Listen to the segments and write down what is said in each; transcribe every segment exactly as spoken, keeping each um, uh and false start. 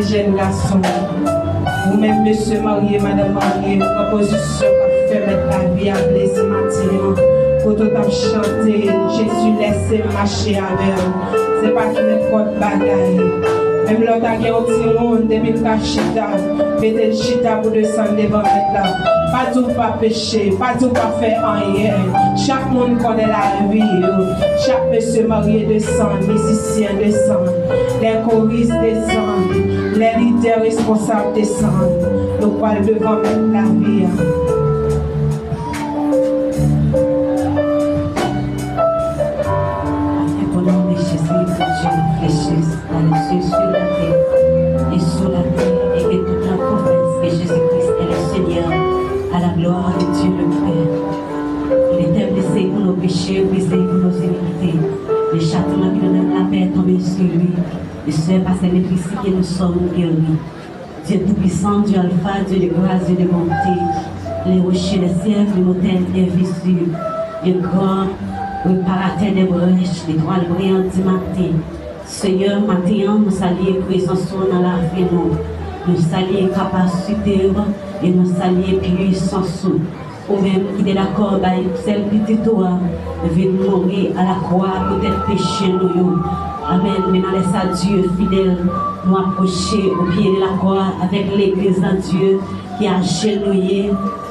Jèn gason, ou menm mesye marye, madanm marye, pran pozisyon k ap fè mèt lavi a plezi maten an. Kote w t ap chante, Jezi lèse m mache avè w. Se pa nenpòt bagay. Menm lè w ta gen yon timoun, depi l ka chita, mete l chita pou desann devan mèt la. Pa di w pa peche, pa di w pa fè anyen. Chak moun konnen lavi yo. Chak mesye marye desann, mizisyen desann. Lè koris desann, lè lidè responsab desann, nou pral devan mèt lavi a. Afin qu'au nom de Jésus, que Dieu refléchisse dans les cieux, sur la terre et sous la terre, et que toute la province de Jésus-Christ est le Seigneur, à la gloire de Dieu le Père. Il est blessé pour nos péchés, brisé pour nos iniquités. Le châtiment qui nous donne la paix est tombé sur lui. Et ce n'est pas ses meurtrissures que nous sommes guéris. Dieu Tout-Puissant, Dieu Alpha, Dieu de grâce, Dieu de bonté, le rocher des siècles, l'immortel, invisible, le grand réparateur des brèches, l'étoile brillante du matin. Senyè, maten an, nou salye prezans ou nan lavi nou. Nou salye kapasite ou e nou salye pwisans ou. Ou menm ki te dakò bay sèl pitit ou a vin mouri alakwa poutèt peche nou yo. Amèn. Men nan lè sa, Dye fidèl, nou apwoche o pye de lakwa avèk legliz nan Dye ki ajenouye,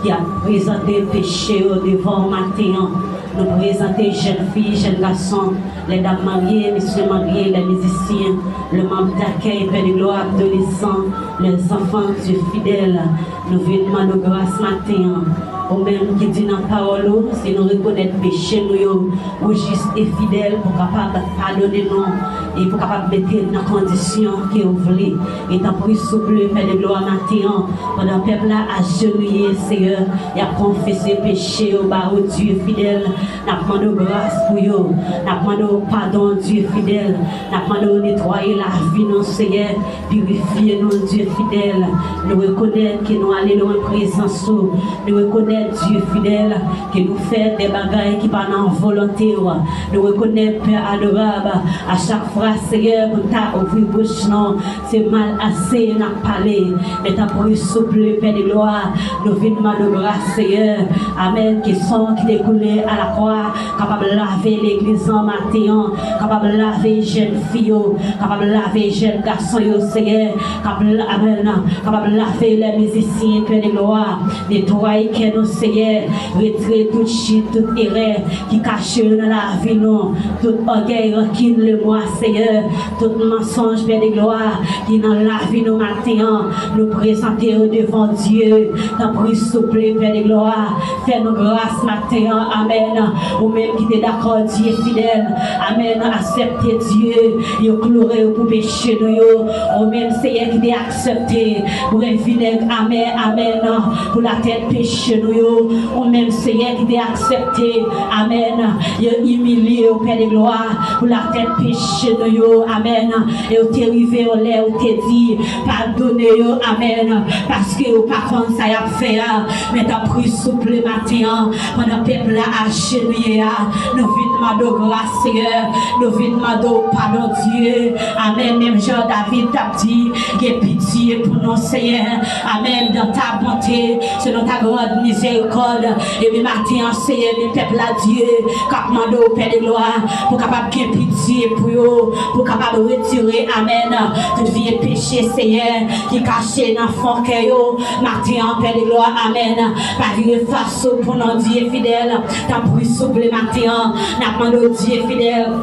ki ap prezante peche yo devan w maten an. Nou prezante jèn fi, jèn gason, lè dam marye, mesye marye, lè mizisyen, le manm dakèy, pè de glwa, adolesan, lè zanfan, Dye fidèl. Nou vin mande w gras maten an. Ou menm ki di nan pawòl ou, si nou rekonèt peche nou yo, ou jis e fidèl pou kapab padone nou e pou kapab mete n nan kondisyon ke ou vle. E tanpri, souple, Pè de glwa, maten an, pandan pèp la ajenouye, Seyè, y ap konfese peche yo ba ou, Dye fidèl, n ap mande w gras pou yo, n ap mande w padon, Dye fidèl, n ap mande w netwaye lavi nou, Seyè, pirifye nou, Dye fidèl. Nou rekonèt ke nou ale lwen prezans ou. Nou rekonèt, Dye fidèl, ke nou fè de bagay ki pa nan volonte w. Nou rekonèt, Pè adorab, a chak fwa, Seyè, pou n ta ouvri bouch nou, se mal ase n ap pale. Men tanpri, souple, Pè de glwa, nou vin mande w gras, Seyè. Amèn. Ke san ki te koule alakwa kapab lave legliz an maten an, kapab lave jèn fi yo, kapab lave jèn gason yo, Seyè, kap la-, amèn, kapab lave lè mizisyen, Pè de glwa, netwaye kè nou, Seyè, retire tout chit, tout erè ki kache yo nan lavi nou, tout ògèy, rankin, lemwa, Seyè, tout mansonj, Pè de glwa, ki nan lavi nou maten an, nou prezante yo devan Dye. Tanpri, souple, Pè de glwa, fè nou gras maten an. Amèn. Ou menm ki te dakò, Dye fidèl, amèn, aksepte, Dye, yo kloure yo pou peche nou yo. Ou menm, Seyè, ki te aksepte bwè vinèg amè, amèn, pou latèt peche nou yo. Ou menm, Seyè, ki te aksepte, amèn, yo imilye yo, Pè de glwa, pou latèt peche nou yo. Amèn. E ou te rive yon lè, ou te di, padone yo, amèn, paske yo pa konn sa y ap fè a. Men tanpri, souple, maten an, pandan pèp la ajenouye a, nou vin mande w gras, Seyè, nou vin mande w padon, Dye. Amèn. Menm jan David t ap di, gen pitye pou nou, Seyè. Amèn. Dans ta bonté, selon ta grande miséricorde. Epi maten an, Seyè, men pèp la, Dye, k ap mande w, Pè de glwa, pou kapab gen pitye pou yo, pou kapab retire, amèn, tout vye peche, Seyè, ki kache nan fon kè yo. Maten an, Pè de glwa, amèn, pa vire fas ou pou nou, Dye fidèl. Tanpri, souple, maten an, n ap mande w, Dye fidèl,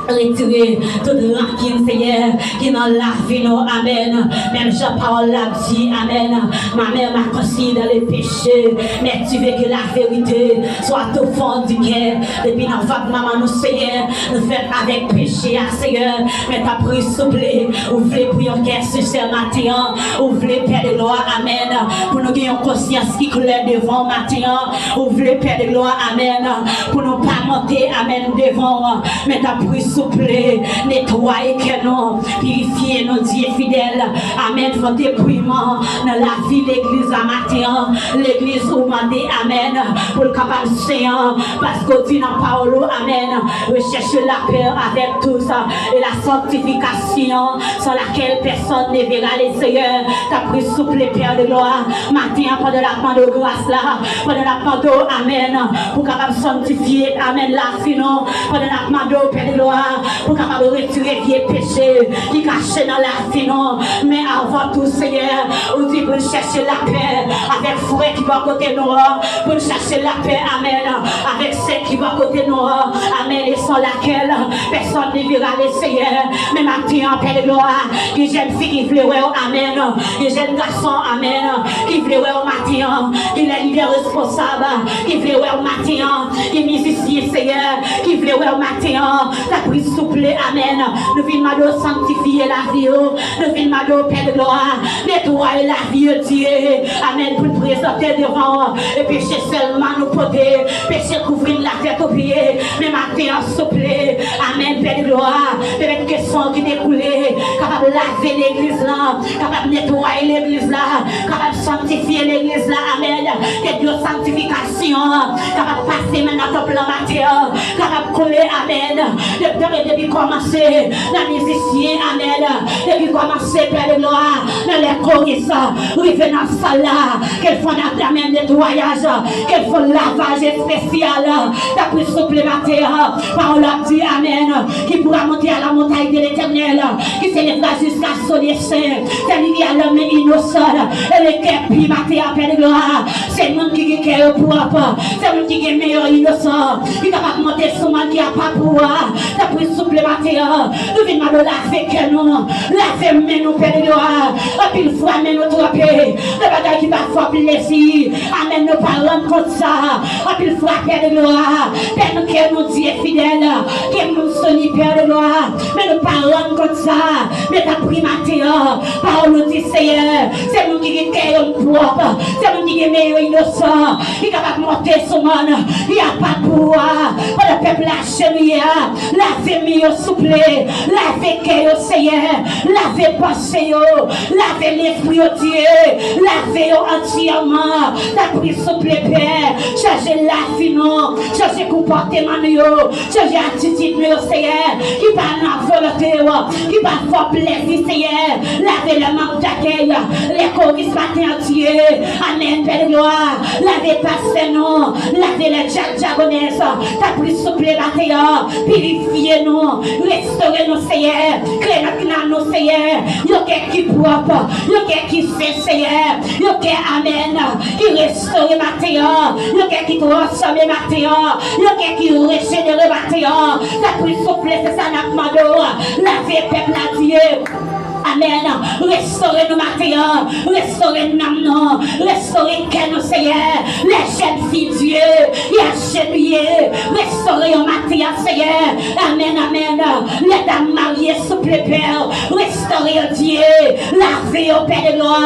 retire tout rankin, Seyè, ki nan lavi nou. Amèn. Menm jan pawòl la di, amèn, ma mère m'a conçu dans le péché, mais tu veux que la vérité soit au fond du cœur. Depi nan vant manman nou, Seyè, nou fèt avèk peche a, Seyè. Men tanpri, souple, ou vle pou yon kè sensè maten an. Ou vle, Pè de glwa, amèn, pou nou gen yon konsyans ki klè devan w maten an. Ou vle, Pè de glwa, amèn, pou nou pa monte, amèn, devan w. Men tanpri, Souple, netwaye kè nou, pirifye nou, Dye fidèl. Amèn. Fè depouman nan lavi legliz la maten an. Legliz ou mande, amèn, pou l kapab sen an, paske w di nan pawòl ou, amèn, recherchez la paix avec tous et la sanctification, sans laquelle personne ne verra le Seigneur. Tanpri, souple, Pè de glwa, maten an, pandan n ap mande w gras la, pandan n ap mande w, amèn, pou kapab sanntifye, amèn, lavi nou, pandan n ap mande w, Pè de glwa, pou kapab retire vye peche ki kache nan lavi nou. Men avan tou, Seyè, ou di pou n chèche lapè avèk frè ki bò kote nou an, pou n chèche lapè, amèn, avèk sè ki bò kote nou an, amèn, e san lakèl pèsòn ne vira le Seyè. Men maten an, Pè de glwa, gen jèn fi ki vle wè w, amèn, gen jèn gason, amèn, ki vle wè w maten an, gen lè lidè responsab ki vle wè w maten an, gen mizisyen, Seyè, ki vle wè w maten an. Tanpri, souple, amèn. Nou vin mande w sanntifye lavi yo. Nou vin mande w, Pè de glwa, netwaye lavi yo, Dye. Amèn. Pou n prezante devan w e peche sèlman nou pote. Peche kouvri n latèt o pye. Men maten an, souple, amèn, Pè de glwa, pèmèt ke san ki te koule kapab lave legliz lan, kapab netwaye legliz la, kapab sanntifye legliz la. Amèn. Ke dlo sanntifikasyon kapab pase men nan tanp lan maten an, kapab koule, amèn, depi, depi kòmanse nan mizisyen, amèn, depi kòmanse, Pè de glwa, nan lè koris rive nan sal la, ke l fè yon, amèn, netwayaj, ke l fè yon lavaj espesyal. Tanpri, souple, maten an, pawòl la di, amèn, qui pourra monter à la montagne de l'Éternel, qui s'élèvera jusqu'à son lieu saint, celui qui a la main innocente et le cœur pur. Maten an, Pè de glwa, se moun ki gen kè yo pwòp, se moun ki gen men yo inosan, ki kapab monte sou mòn ki apa pou ou a. Tanpri, souple, maten an, nou vin mande w lave kè nou, lave men nou, Pè de glwa. Anpil fwa, men nou tranpe nan bagay ki pa fè w plezi. Amèn, nou pa rann kont sa. Anpil fwa, Pè de glwa, pèn kè nou, Dye fidèl, gen moun sou li, Pè de glwa, men nou pa rann kont sa. Men tanpri, maten an, pawòl ou di, Seyè, se moun ki gen kè yo pwòp, se moun ki gen men yo inosan, ki kapab monte sou mòn ki apa pou ou a. Pandan pèp la ajenouye a, lave men yo, souple, lave kè yo, Seyè, lave panse yo, lave lespri yo, Dye, lave yo antyèman. Tanpri, souple, Pè, chanje lavi nou, chanje konpòteman nou yo, chanje atitid nou yo, Seyè, ki pa nan volonte w, ki pa fè w plezi, Seyè. Lave le manque d'accueil, lè koris maten an, Dye. Amèn, Pè de glwa. Lave pastè nou, lave lè djak djagonès. Tanpri, souple, maten an, pirifye nou, restore nou, Seyè. Kreye nan, nan nou, Seyè, yon kè ki pwòp, yon kè ki sen, Seyè, yon kè, amèn, ki restore maten an, yon kè ki transfòme maten an, yon kè ki rejenere maten an. Tanpri, souple, se sa n ap mande w. Lave pèp la, Dye. Amèn. Restore nou maten an. Restore nanm nou. Restore kè nou, Seyè. Lè jèn fi, Dye, ki ajenouye, restore yo maten an, Seyè. Amèn, amèn. Lè dam marye, souple, Pè, restore yo, Dye. Lave yo, Pè de glwa.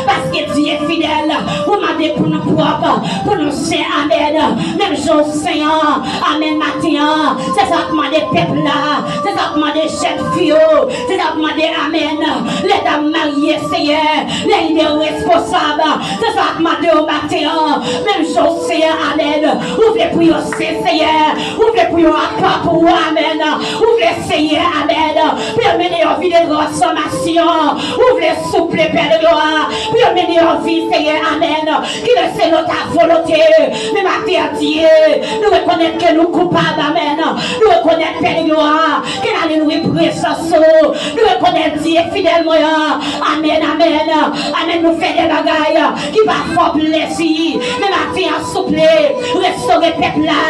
Paske, Dye fidèl, ou mande pou nou pwòp, pou nou sen. Amèn. Menm jan w sen an. Amèn, maten an. Se sa w ap mande pèp la. Se sa w ap mande jèn fi yo. Se sa w ap mande, amèn, lè dam marye, Seyè, lè lidè responsab. Se sa w ap mande yo maten an. Menm jan w, Seyè, amèn, ou vle pou yo sen, Seyè. Ou vle pou yo apa pou ou, amèn. Ou vle, Seyè, amèn, pou yo mennen yon vi de transfòmasyon. Ou vle, souple, Pè de glwa, pou yo mennen yon vi, Seyè, amèn, ki le selon ta volonte. Men maten an, Dye, nou rekonèt ke nou koupab, amèn. Nou rekonèt, Pè de glwa, ke n ale lwe prezans ou. Nou rekonèt, Dye fidèl mwen an. Amèn, amèn. Amèn, nou fè de bagay ki pa fè w plezi. Men maten an, souple, restore pèp la.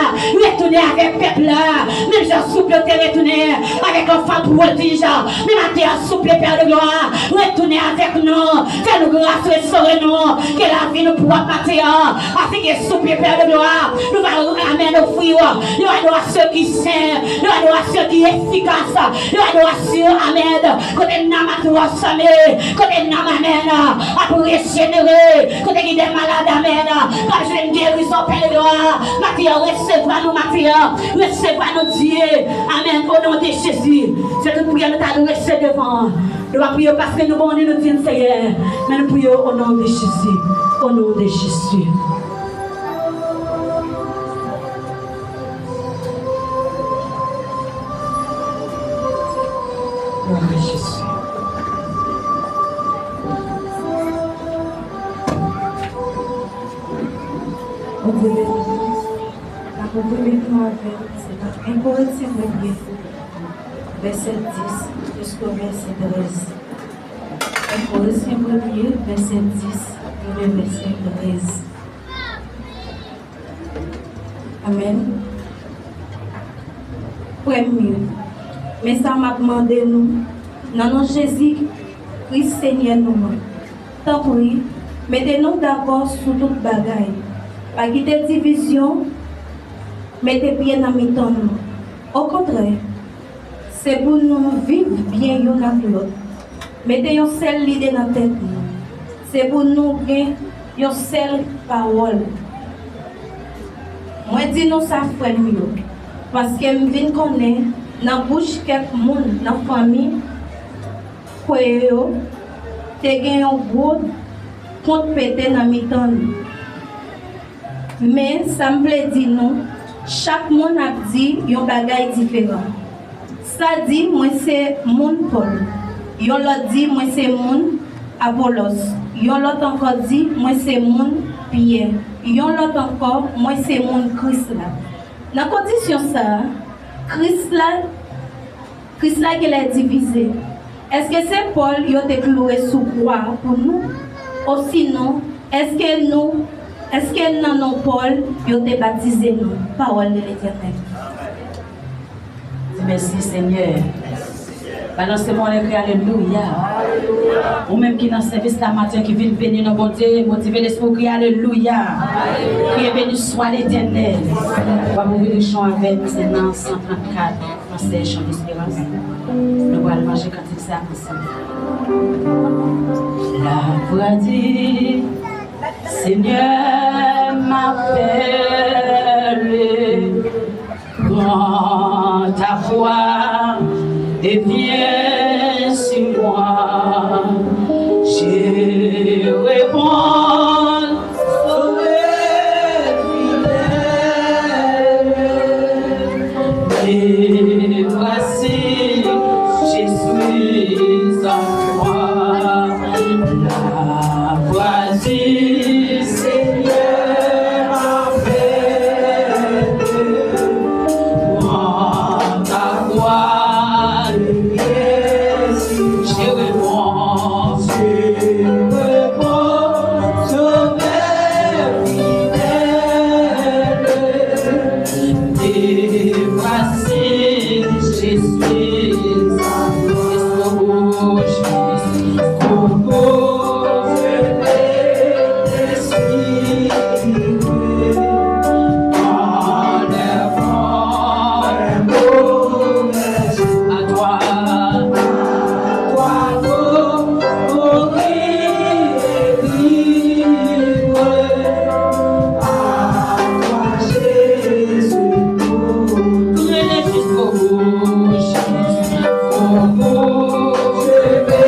Retounen avèk pèp la. Menm jan souple te retounen avèk anfan pwodij. Men maten an, souple, Pè de glwa, retounen avèk nou. Fè nou gras, restore nou. Ke lavi nou pwòp maten an. Afin ke, souple, Pè de glwa, nou va, amèn, ofri w yon adorasyon ki sen, yon adorasyon ki efikas. Yon adorasyon, amèn. Kote nanm atwòs, amèn. Kote nanm, amèn, ap rejenere. Kote gen de malad, amèn, k ap jwenn gerizon, Pè de glwa. Maten an, resevwa nou, maten an. Resevwa nou, Dye. Amèn. O non de Jezi. Se tout priyè nou ta adrese devan. Nou pa priye paske nou bon, nou di n, Seyè. Men nou priye o non de Jezi. O non de Jezi. Glwa a Jezi. Bondye beni nou. N ap ouvri Bib nou avè m, se nan en Korentyen premye, vèsè dis jiska vèsè trèz. En Korentyen premye, vèsè dis rive vèsè trèz. Amèn. Frè m yo, men sa m ap mande nou, nan non Jezi Kris, Senyè nou an, tanpri, mete nou dakò sou tout bagay. Pa kite divizyon mete pye nan mitan nou. Okontrè, se pou nou viv byen youn ak lòt. Mete yon sèl lide nan tèt nou. Se pou nou gen yon sèl pawòl. Mwen di nou sa, frè m yo, paske m vin konnen nan bouch kèk moun nan fanmi Kweye yo, te gen yon gwo kont pete nan mitan nou. Men sa m vle di nou, chak moun ap di yon bagay diferan. Sa di, mwen se moun Pòl. Yon lòt di, mwen se moun Apolòs. Yon lòt ankò di, mwen se moun Pyè. Yon lòt ankò, mwen se moun Kris la. Nan kondisyon sa a, Kris la Kris la genlè divize. Èske se Pòl yo te kloure sou kwa pou nou? Osinon, èske nou, èske nan non Pòl yo te batize nou? Pawòl de Letènèl. Di mèsi, Senyè. Balanse men w anlè, kriye alelouya. Ou menm ki nan sèvis la maten, ki vin beni non Bondye, motive lespri w, kriye alelouya. Kriye, beni swa Letènèl. W ap ouvri bouch ou avè m, se nan san trannkat. Fransè, Chant d'Espérance. Nou pral manje kantik sa ansanm. La voix dit, Seigneur m'appelle, prends ta croix et viens sur moi. Je réponds, Sauveur fidèle, me voici, je suis à toi. La voix du Seigneur m'appelle. Prends ta croix et viens sur moi. Je réponds, je réponds, Sauveur fidèle, me voici, je suis à toi. Composé de tes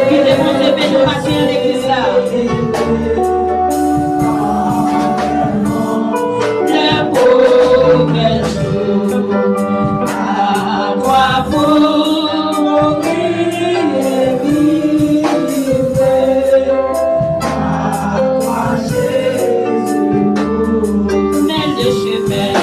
Kite Bondye beni w maten an, legliz la. Le pauvre jour, à toi pour mourir et vivre. À toi, Jésus, pour mène le chemin.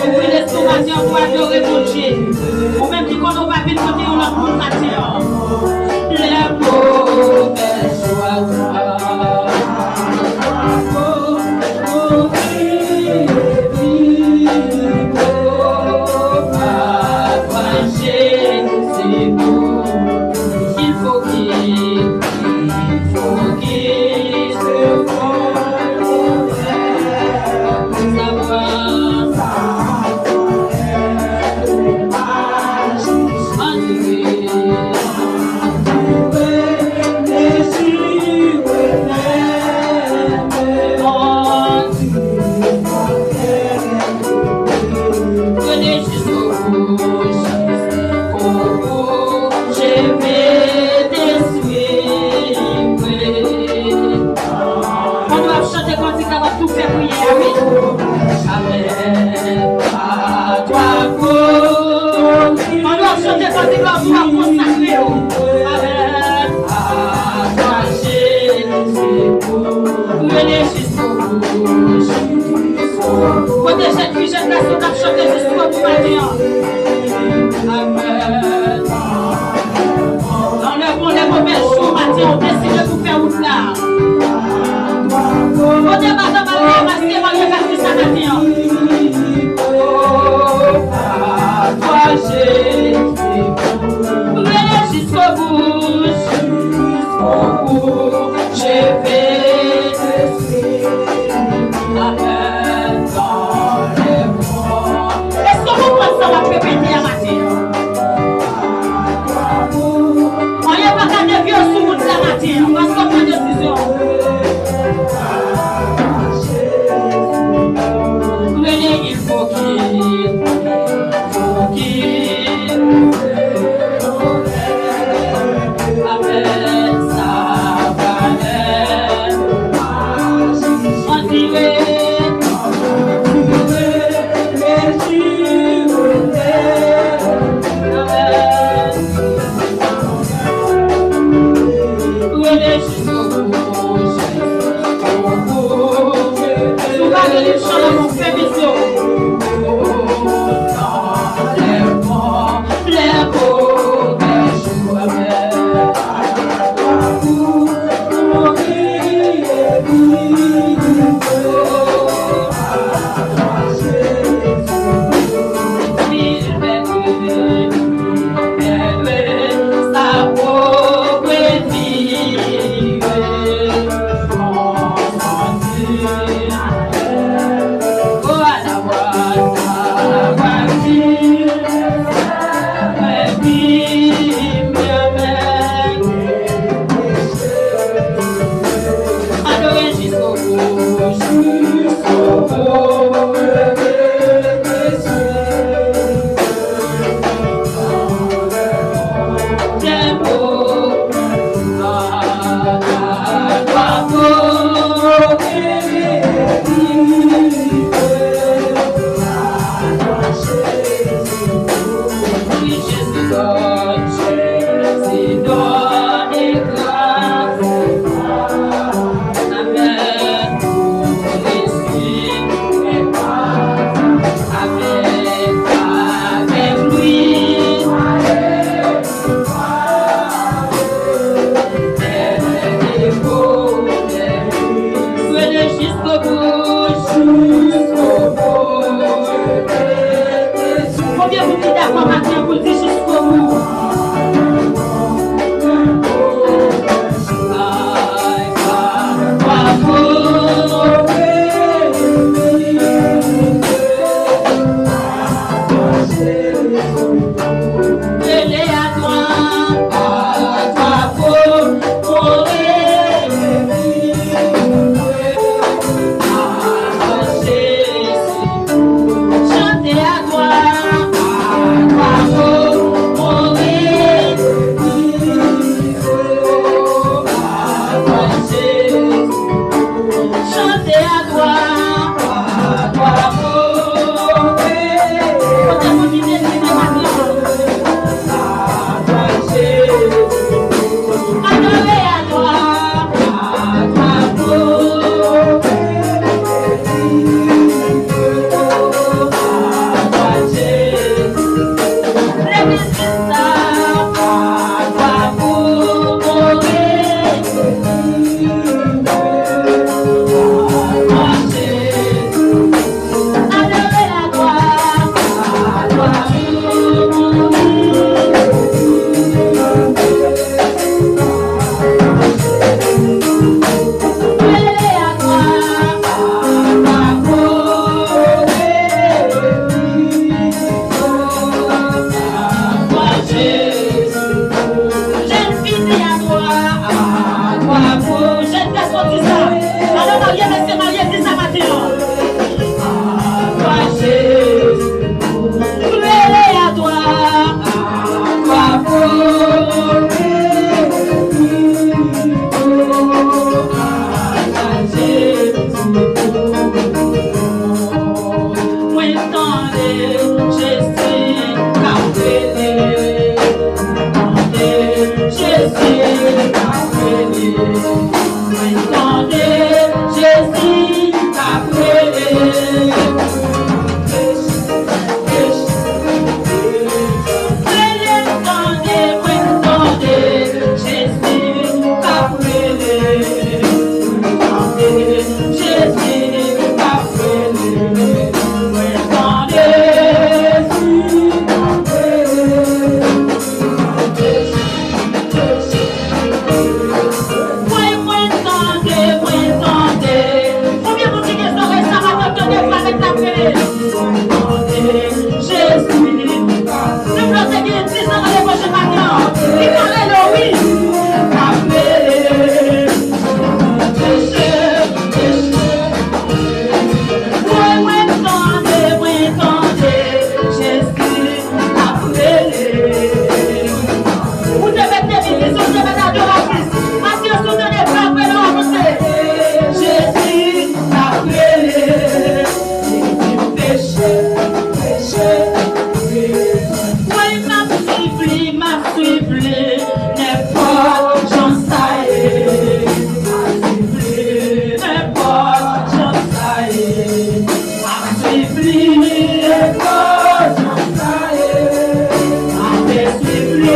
Ouvri lèstomak nou pou adore Bondye. Ou menm ki Nou pa vin kote yon lòt moun maten an. Les mauvaises joies. Il faut qu'il, il faut qu'il se savoir. Pandan w ap chante kantik la, w ap tou fè priyè a, wi. Amèn. A twa, pandan w ap chante kantik la, w ap konsakre yo. Amèn. A twa, Jezi. Rele jiskobout. Kote jèn fi, jèn gason k ap chante jiskobout maten an? Amèn. Nan lè bon, lè movè jou maten, ou deside pou fè wout la. Kote madanm al la, pase marye pase sa maten an. Rele jiskobout. Èske w konprann sa w ap repete a maten an? Anyen pa ka devye w sou wout la maten an, paske w pran desizyon. Rele, il faut qu'il, faut qu'il avec sa valeur. On dirait, on dirait, mais tu me lèves. Rele jiskobout. Si w pa rele chan la, mwen fèmen zye w. Adore jiskobout, jiskobout. Konbyen moun ki dakò maten an pou l di jiskobout? Chante a twa, a twa, o, e. Kote moun ki te di nan maten an?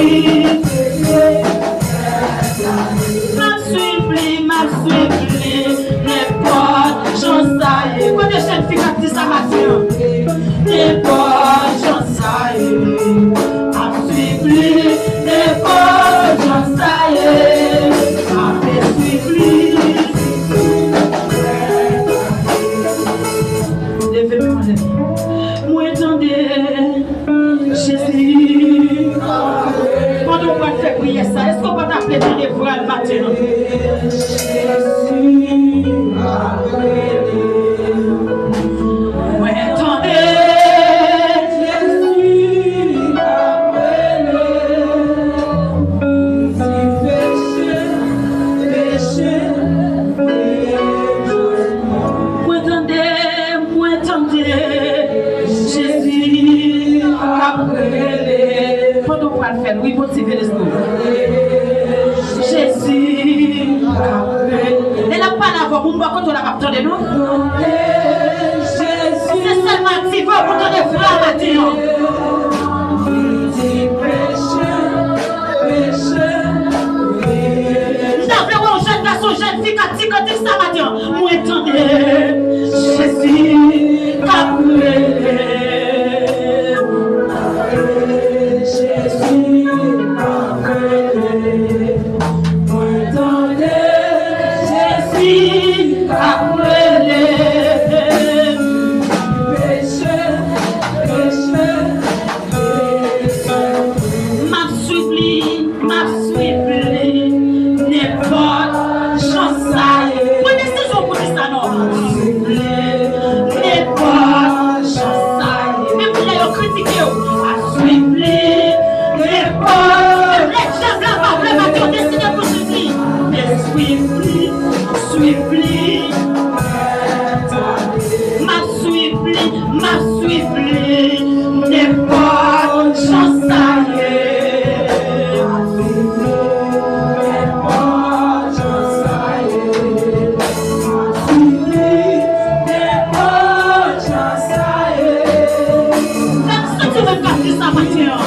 M ap swiv li, m ap swiv li, nenpòt jan sa ye. Kote jèn fi k ap di sa maten an? Nenpòt jan sa ye, m ap swiv li, nenpòt jan sa ye, m ap swiv li. Leve men w anlè. Mwen tande Jezi. Pandan w pral fè priyè sa, èske w pa ta vle tande vwa l maten an? Mwen tande Jezi ap rele. Mwen tande, mwen tande Jezi k ap rele. Pandan w pral fè l, wi, motive lespri w. Jezi k ap rele. Lè l ap pale avè w, moun bò kote w la p ap tande, non? Se sèlman aktive w pou tande vwa maten an. M ta vle wè yon jèn gason, jèn fi k ap di kantik sa maten an. Mwen tande Jezi k ap rele. Jezi k ap rele. Mwen tande Jezi k ap rele. Peche, peche, peche. M ap swiv li, m ap swiv li, nenpòt jan sa ye. Pran desizyon pou di sa non. M ap swiv li, nenpòt jan sa ye. Menm lè yo kritike w, m ap swiv li, nenpòt. Menm lè dyab la pa vle, m ap deside pou swiv li. M ap swiv li, swiv li. M ap swiv li, m ap swiv li, nenpòt jan sa ye. M ap swiv li, nenpòt jan sa ye. M ap swiv li, nenpòt jan sa ye. Fè m santi w menm k ap di sa maten an.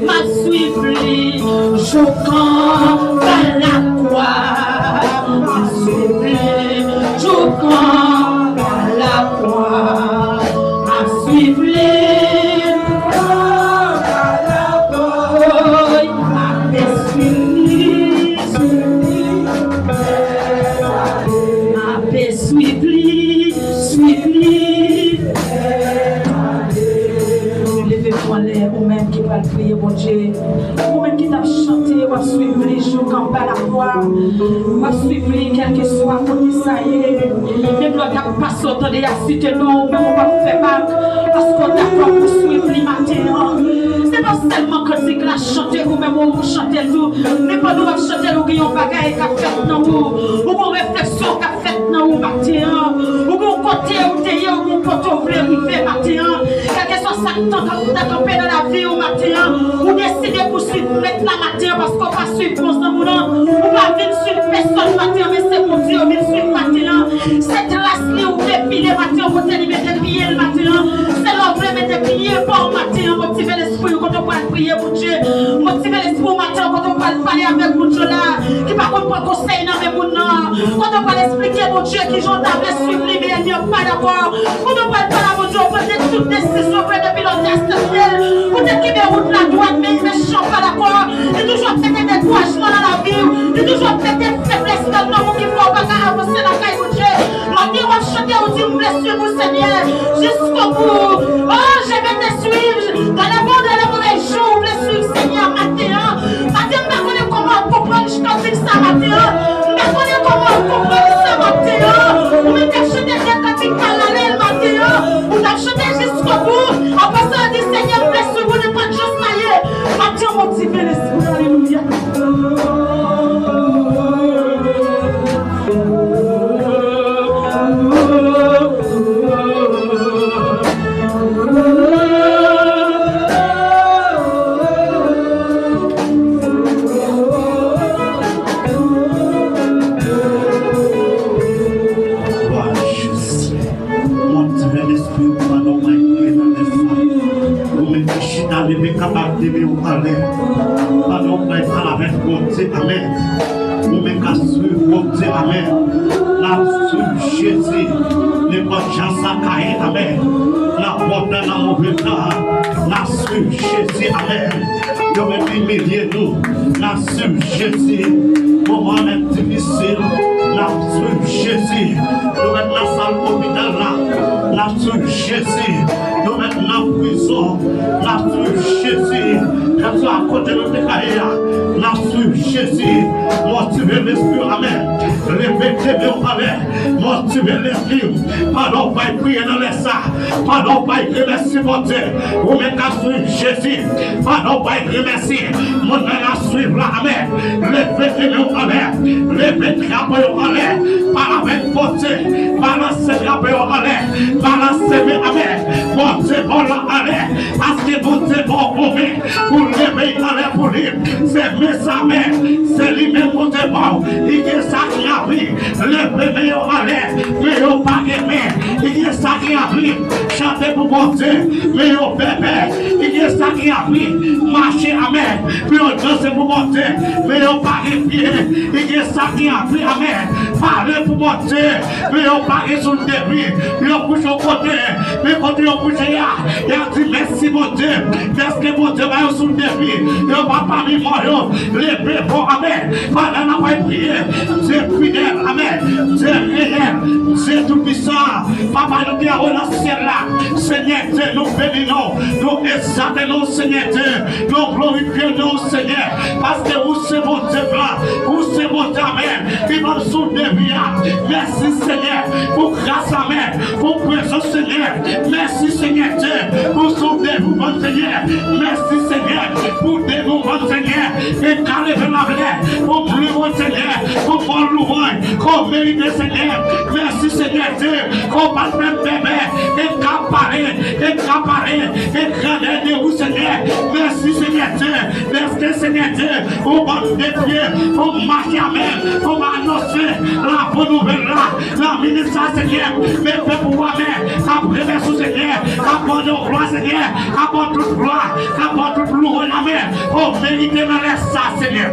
M ap swiv li jouk anba lakwa. M ap swiv li jouk anba lakwa. M ap swiv li anba lakwa. M ap swiv li, swiv li. M ap swiv li, swiv li. Leve men w anlè, ou menm ki pral priye Bondye. Ou menm ki t ap chante, w ap swiv li jouk anba lakwa. W ap swiv li kèlkeswa kote sa ye. Menm lè w t ap pase, w tande y ap site non w, ou menm ou p ap fè bak. Paske w dakò pou swiv li maten an. Se pa sèlman kantik la chante, ou menm ou chante l tou. Men pandan w ap chante l, ou gen yon bagay k ap fèt nan ou. Ou gen yon refleksyon k ap fèt nan ou maten an. Ou gen yon kote ou te ye, ou gen yon kote ou vle rive maten an. Kèlkeswa sa k tan k ap kanpe nan lavi w maten an, ou deside pou swiv Mèt la maten an, paske w pa swiv bon zanmi w nan, ou pa vin swiv pèsòn maten an, men se Bondye w vin swiv maten an. Se tras li ou defile maten an, kote li mete pye l maten an. Se la w vle mete pye pa w maten an, motive lespri w kote w pral priye Bondye. Motive lespri w maten an, kote w pral pale avèk Bondye w la, ki pa konn pran konsèy nan men moun nan. Kote w pral esplike Bondye kijan w ta vle swiv li, men ènmi an pa dakò. Kote w pral pale a Bondye, w pran de tout desizyon w vle depi lè w te aksepte l. Ou te kenbe wout la dwat, men mechan an pa dakò. Li toujou ap mete dekourajman nan lavi w. Li toujou ap mete feblès nan nanm ou ki fè w pa ka avanse lakay Bondye. Maten w ap chante, ou di, "M vle swiv ou, Senyè, jusqu'au bout. Oh, je vais te suivre dans les bons, dans les mauvais jours." Ou vle swiv Senyè a maten an. Maten, m pa konnen kòman w konprann kantik sa maten an. M pa konnen kòman w konprann sa maten an. Ou menm k ap chante de kantik paralèl maten an. Ou t ap chante jusqu'au bout. Apre sa, w di, "Senyè, m vle swiv ou nenpòt jan sa ye." Maten an, motive lespri w. Alelouya. Glwa a Jezi. Motive lespri w pandan w pral priye nan mès la. Ou menm ki Kapab leve w anlè. Pandan w pral pale avèk Bondye, amèn. Ou menm k ap swiv Bondye, amèn. N ap swiv Jezi. Nenpòt jan sa ka ye, amèn. Nan bon tan, nan move tan, n ap swiv Jezi, amèn. Yo mèt imilye nou. N ap swiv Jezi. Moman an mèt difisil. N ap swiv Jezi. Yo mèt nan sal lopital la. N ap swiv Jezi. Yo mèt nan prizon. N ap swiv Jezi. Kèlkeswa kote nou te ka ye a. N ap swiv Jezi. Motive lespri w, amèn. Leve de men w anlè. Motive lespri w. Pandan w pral priye nan lè sa. Pandan w pral remèsye Bondye. Ou menm k ap swiv Jezi. Pandan w pral remèsye moun nan n ap swiv la. Amèn. Leve de men w anlè. Leve drapo yo anlè. Pale avèk Bondye. Balanse drapo yo anlè. Balanse men. Amèn. Bondye ba w la anlè. Paske Bondye ba w bon men. Pou leve anlè pou li. Se men sa men. Se li menm Bondye ba w. Li gen sa ki ap vin. Leve men yo anlè. Men yo pa gen men. Li gen sa ki ap vin. Chante pou Bondye. Men yo bèbè. Li gen sa ki ap vin. Mache, amèn. Pou yo danse pou Bondye. Men yo pa gen pye. Li gen sa ki ap vin. Amèn. Pale pou Bondye. Men yo pa gen soulye de pye. Yo kouche yon kote. Men kote yo kouche a. Y ap di mèsi Bondye. Dèske Bondye ba yo soulye de pye. Yo pa pami mò yo. Leve fò, amèn. Pandan n ap priye. Dye fidèl, amèn. Dye reyèl. Dye toupisan. Papa nou ki anwo nan syèl la. Senyè Dye, nou beni non w. Nou egzalte non w, Senyè Dye. Nou glorifye non w, Senyè. Paske ou se Bondye gran. Ou se Bondye, amèn. Ki ban m souf de vi a. Mèsi, Senyè, pou gras la, amèn. Pou prezans, Senyè. Mèsi, Senyè Dye, pou souf de vi ou ban m, Senyè. Mèsi, Senyè, pou de vi ou ban m, Senyè. E ka leve lavlè pou pli bon, Senyè, pou fò louwanj ke w merite, Senyè. Mèsi, Senyè Dye, ke w pa t fè m bèbè. E ka pale, e ka pale, e grandè de ou, Senyè. Mèsi, Senyè Dye, dèske, Senyè Dye, ou ban m de pye, ou mache amèn, ou anonse la bon nouvèl la. Nan minit sa, Senyè, men pèp ou a, men, k ap remèsye w, Senyè, k ap mande w glwa, Senyè, k ap ba w tout glwa, k ap ba w tout louwanj, amèn. Ou merite nan lè sa, Senyè.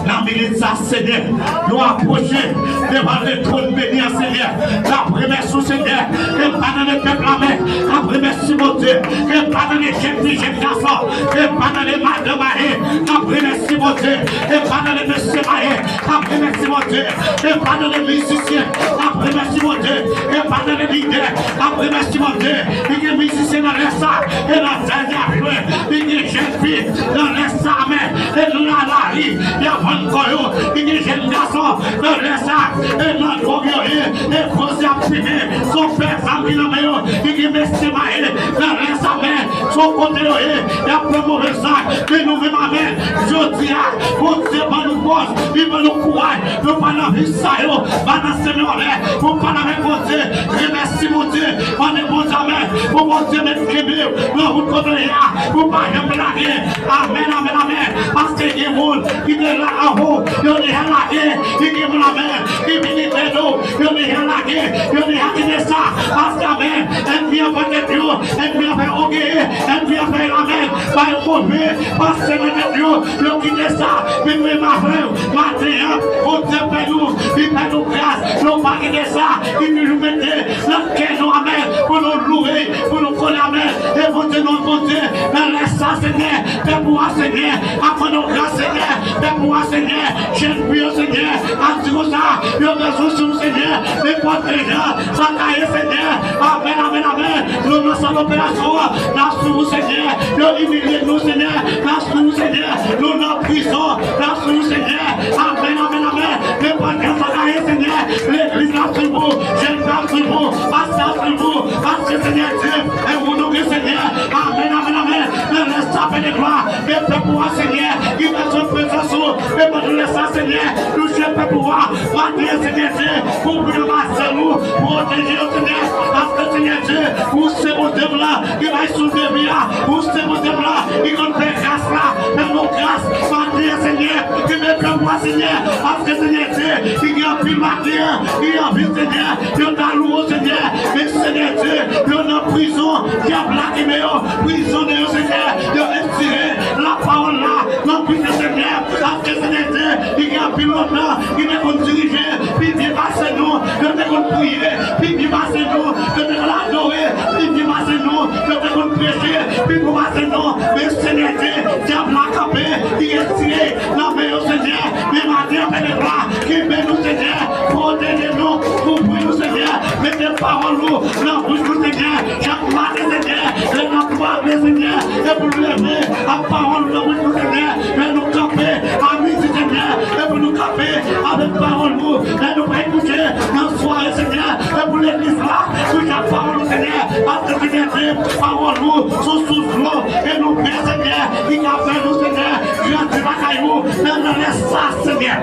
Nan minit sa, Senyè, nou apwoche devan le twòn beni an, Senyè. N ap remèsye w, Senyè. E pa nan de pèp la, men, n ap remèsye Bondye. E pa nan de jèn fi, jèn gason. E pa nan de madanm maye, n ap remèsye Bondye. E pa nan de mesye maye, n ap remèsye Bondye. E pa nan de mizisyen, n ap remèsye Bondye. E pa nan de lidè, n ap remèsye Bondye. Li gen mizisyen nan lè sa, e nan jazz y ap jwe. Li gen jèn fi nan lè sa, men, e nan lari, y ap vann kò yo. Li gen jèn gason nan lè sa, e nan dwòg yo ye, e koze ap fimen. Se yon pè zam ki nan men yo. Li gen mesye maye nan lè sa, men, se yon kote yo ye, y ap fè move zak. Men nou menm, amèn, jodi a, Bondye ban nou fòs, li ban nou kouraj, nou pa nan vi sa yo, pa nan semen anlè, pou pale avèk Bondye, remèsye Bondye, mande Bondye, amèn, pou Bondye mete kenbe w nan wout kote w ye a, pou pa janm lage, amèn, amèn, amèn, paske gen moun ki te la anwo, yo deja lage, ki gen moun, amèn, ki vini de do, yo deja lage, yo deja kite sa, paske, amèn, ènmi an pran tèt yo, ènmi an fè ògeye, ènmi an fè lamèn, bay move panse nan tèt yo, yo kite sa, men mwen m avè w, maten an, Bondye fè nou, li fè nou gras, nou pa kite sa, li toujou mete nan kè nou, amèn, pou nou louwe, pou nou kole, amèn, e Bondye nou, Bondye, nan lè sa, Senyè, fè pou a, Senyè, ap fè nou gras, Senyè, fè pou a, Senyè, jèn fi yo, Senyè, ap di konsa, yo bezwen sou, Senyè, nenpòt jan, sa ka ye, Senyè, amèn, amèn, amèn, nou nan sal operasyon, n ap sou ou, Senyè, yo imilye nou, Senyè, n ap sou ou, Senyè, nou nan prizon, n ap sou ou, Senyè, amèn, amèn, amèn, nenpòt jan sa ka ye, Senyè, legliz la sou ou, jèn fi ap sou ou, pastè ap sou ou, paske, Senyè Dye, e ou nou gen, Senyè, amèn, amèn, amèn, nan lè sa fè de glwa, e pèp ou a, Senyè, ki bezwen prezans ou, e pandan lè sa, Senyè, touche pèp ou a, maten, Senyè Dye, pou byen mazel ou, pwoteje yo, Senyè, paske, Senyè Dye, ou se Bondye m lan, ki bay souf de vi a, ou se Bondye m lan, ki konn fè gras la, fè nou gras, maten, Senyè, kenbe pèp ou a, Senyè, paske, Senyè Dye, li gen anpil maten, li gen anpil, Senyè, yo ta louwe w, Senyè, men, Senyè Dye, yo nan prizon, dyab la kenbe yo, prizonye yo, Senyè, yo etire lapawòl la nan prizon, Senyè, paske, Senyè Dye, li gen anpil lontan, li te konn dirije, pi byen pase nou, yo te konn priye, pi byen pase nou, yo te konn adore, pi byen pase nou, yo te konn preche, pi byen pase nou, men, Senyè Dye, dyab la kanpe, li etire nan men yo, Senyè. Men maten an, Pè de glwa, kenbe nou, Senyè. Pwoteje nou, kouvri nou, Senyè. Mete pawòl ou nan bouch nou, Senyè. Chak maten, Senyè, lè n ap leve, Senyè, e pou nou leve ak pawòl ou nan bouch nou, Senyè. Lè nou kanpe a midi, Senyè, e pou nou kanpe avèk pawòl ou. Lè nou pral kouche nan sware, Senyè, e pou legliz la kouche ak pawòl ou, Senyè. Paske, Senyè Dye, pawòl ou se yon sous dlo. E nou byen, Senyè, li ka fè nou, Senyè, grandi lakay ou, men nan lè sa, Senyè.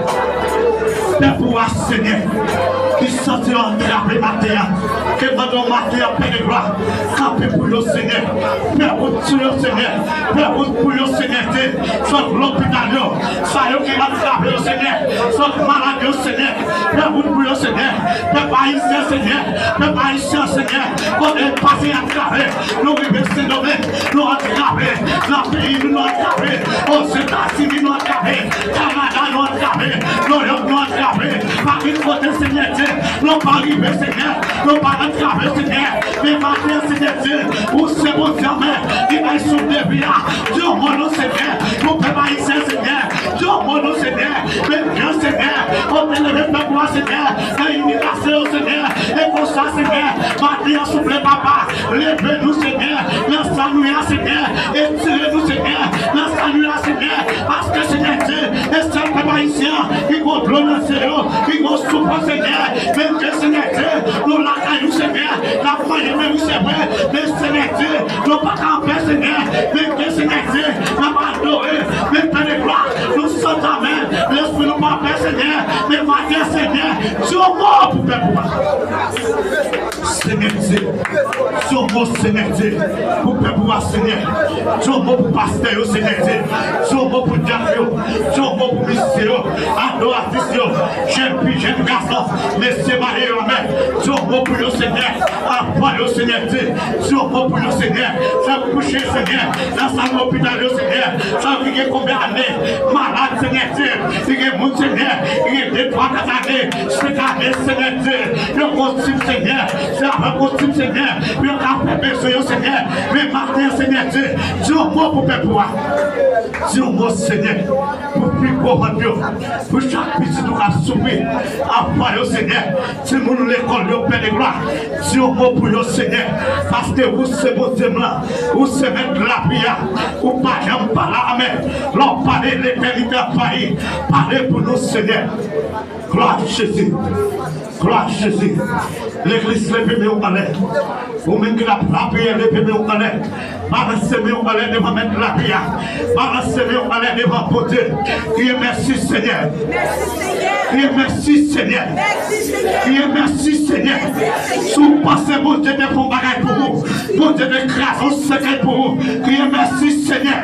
Pèp ou a, Senyè, ki santi yo antrave maten an, ke pandan maten an, Pè de glwa, kanpe pou yo, Senyè. Fè wout sou yo, Senyè. Fè wout pou yo, Senyè Dye. Sot lopital yo, sa yo ki antrave yo, Senyè. Sot malad yo, Senyè. Fè wout pou yo, Senyè. Pèp ayisyen, Senyè. Pèp ayisyen, Senyè. Kote n pase antrave. Nou rive Sendomeng, nou antrave. Nan peyi nou, nou antrave. Ozetazini, nou antrave. Kanada, nou antrave. Nouyòk, nou antrave. Pa gen kote, Senyè Dye, nou pa rive, Senyè. Nou pa antrave, Senyè. Men maten, Senyè Dye, ou se Bondye anmè, ki bay souf de vi a. Di yon mo non, Senyè, pou pèp ayisyen, Senyè. Di yon mo non, Senyè. Men gran, Senyè, ou te leve pèp ou a, Senyè, nan imitasyon yo, Senyè. E konsa, Senyè, maten an, souple, Papa, leve nou, Senyè, nan sa nou ye a, Senyè. Etire nou, Senyè, nan sa nou ye a, Senyè. Paske, Senyè Dye, e sèl pèp ayisyen an ki gon dlo nan je yo, ki gon soufrans, Senyè. Men ke, Senyè Dye, nou lakay ou, Senyè, n ap manje, men wi, se vre, men, Senyè Dye, nou pa ka anpè, Senyè, men ke, Senyè Dye, n ap adore, men Pè de glwa, nou santi amèn, lespri nou pa pè, Senyè, men maten, Senyè, di yon mo pou pèp ou a. Senyè Dye, di yon mo, Senyè Dye, pou pèp ou a, Senyè. Di yon mo pou pastè yo, Senyè Dye. Di yon mo pou dyak yo. Di yon mo pou mizisyen yo, adoratris yo, jèn fi, jèn gason, mesye marye yo, amèn. Di yon mo pou yo, Senyè. Anfan yo, Senyè Dye. Di yon mo pou yo, Senyè. Sa k kouche, Senyè, nan sal lopital yo, Senyè. Sa ki gen konbyen ane malad, Senyè Dye. Ki gen moun, Senyè, ki gen de, twa, kat ane, senk ane, Senyè Dye. Yo gon tib, Senyè. Se avèk gon tib, Senyè, pou yo ka fè bezwen yo, Senyè. Men maten, Senyè Dye, di yon mo pou pèp ou a. Di yon mo, Senyè, pou pi gwo vant yo, pou chak pitit ou k ap soufri, anfan yo, Senyè, timoun lekòl yo, Pè de glwa. Di yon mo pou yo, Senyè, paske ou se Bondye m lan, ou se mèt lavi a, ou pa janm pa la, amèn. Lè w pale, letènite ap fayi. Pale pou nou, Senyè. Glwa a Jezi. Glwa a Jezi. Legliz, leve men w anlè. Ou menm ki ap lapriyè, leve men w anlè. Balanse men w anlè devan mèt lavi a. Balanse men w anlè devan Bondye. Kriye mèsi, Senyè. Kriye mèsi, Senyè. Kriye mèsi, Senyè. Si w panse Bondye te fè yon bagay pou ou, Bondye te kraze yon sèkèy pou ou, kriye mèsi, Senyè.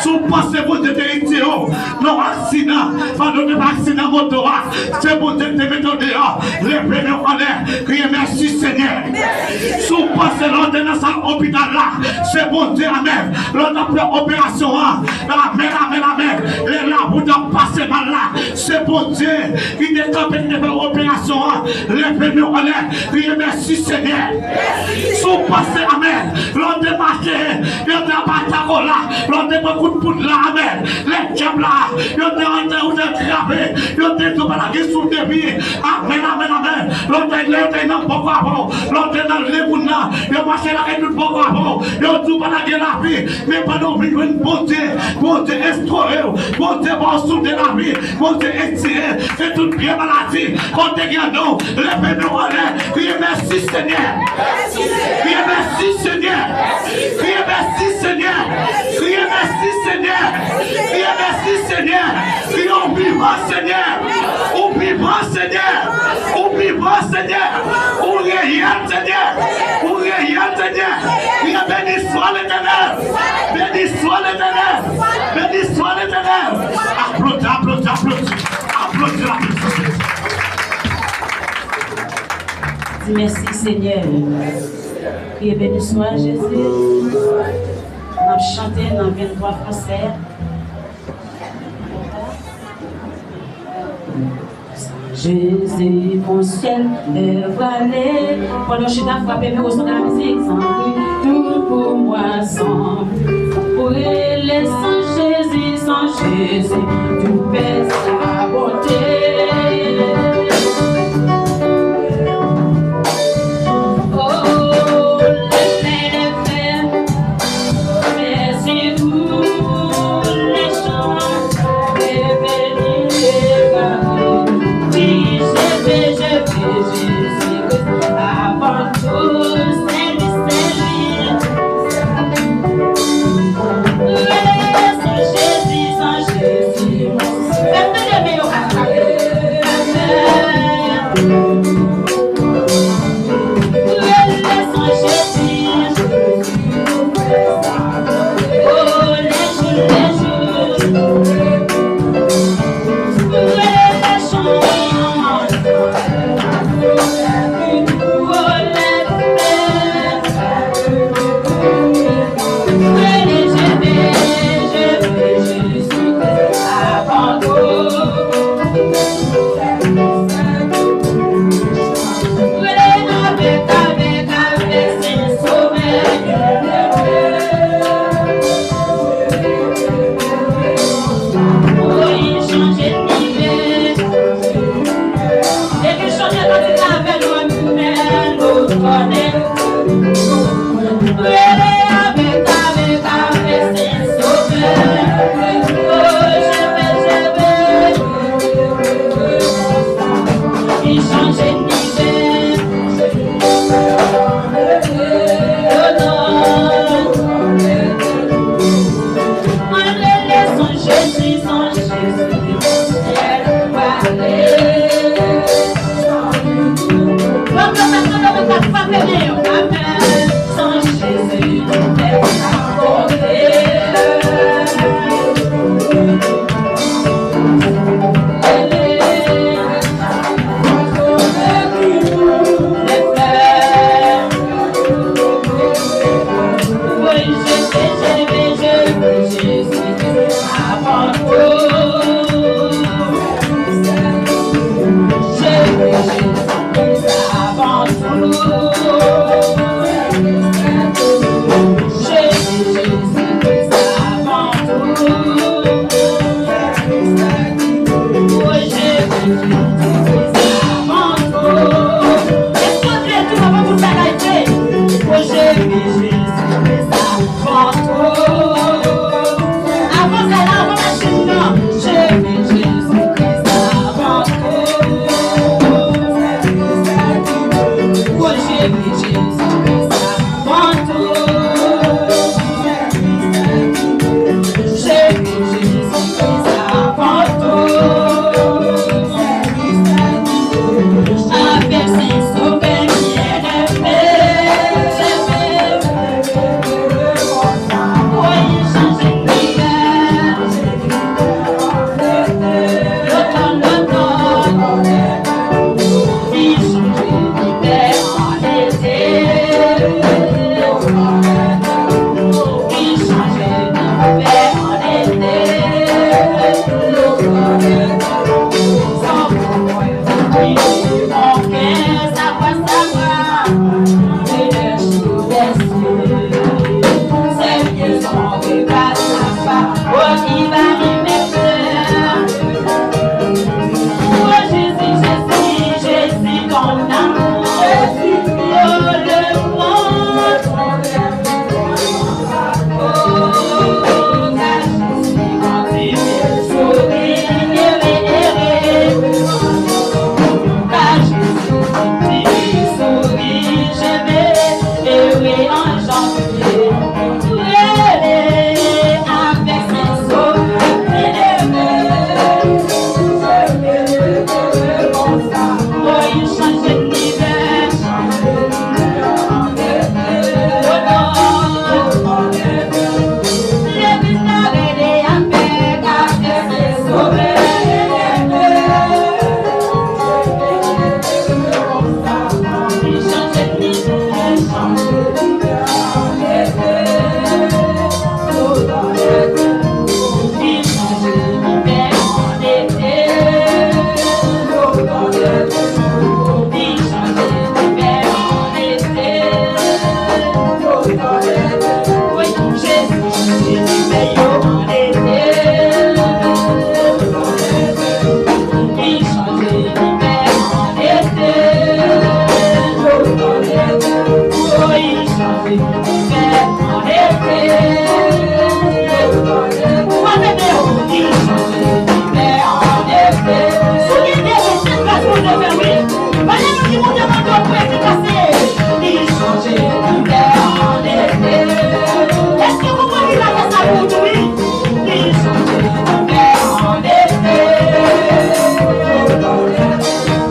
Si w panse Bondye te retire w nan aksidan, pandan w te fè aksidan moto a, se Bondye ki te mete w deyò. Leve men w anlè, kriye mèsi, Senyè. Si w panse lè w te nan sal opital la, se Bondye, amèn, lè w t ap fè operasyon an, amèn, amèn, amèn, lè lavi w t ap pase mal la, se Bondye ki te kanpe, ki te fè operasyon an. Leve men w anlè, kriye mèsi, Senyè. Si w panse, amèn, lè w te mache, yo te ap atake w la, lè w te pran kout poud la, amèn, lè dyab la, yo te antre, ou te antrave, yo te di w pa t ap gen souf de vi, amèn, amèn, amèn, lè w te, lè yo te nan bòkò avè w, lè w te nan lemoun nan, yo mache lakay tout bòkò avè w, yo di w pa t ap gen lavi, men pandan w vin jwenn Bondye, Bondye restore w, Bondye ba w souf de lavi, Bondye etire, se tout vye maladi, kote gen nou, leve men w anlè, kriye mèsi, Senyè. Kriye mèsi, Senyè. Kriye mèsi, Senyè. Kriye mèsi, Senyè. Kriye mèsi, Senyè. Kriye ou vivan, Senyè. Ou vivan, Senyè. Ou vivan, Senyè. Ou reyèl, Senyè. Ou reyèl, Senyè. Kriye, béni soit l'Éternel. Béni soit l'Éternel. Béni soit l'Éternel. Mèsi, Senyè. Kriye, Béni soit Jésus. N ap chante nan venntwa fransè. Jésus, mon ciel est voilé. Pandan w chita, frape men w sou lamizik. Tout pour moi sans, pour elle, sans Jésus, sans Jésus, tout perd sa beauté. Oh, le plein de fer, merci pour les gens revenus et rares. Oui, je vais, je vais, Jésus-Christ, avant tout, c'est lui, c'est lui. Sans Jésus, sans Jésus,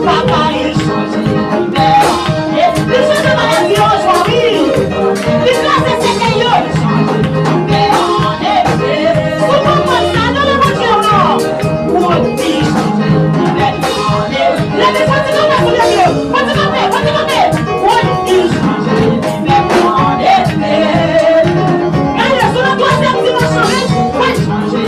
Papa, li chanje. Li chanje maladi yo, jwa, wi. Li kraze sèkèy yo. Ou konprann sa, adore Bondye w non. Woy, li chanje. Leve, fò ti kanpe sou leve yo. Fò ti kanpe, fò ti kanpe. Woy, li chanje. Gade, sou nan twazyèm dimanch lan, wi. Woy, chanje.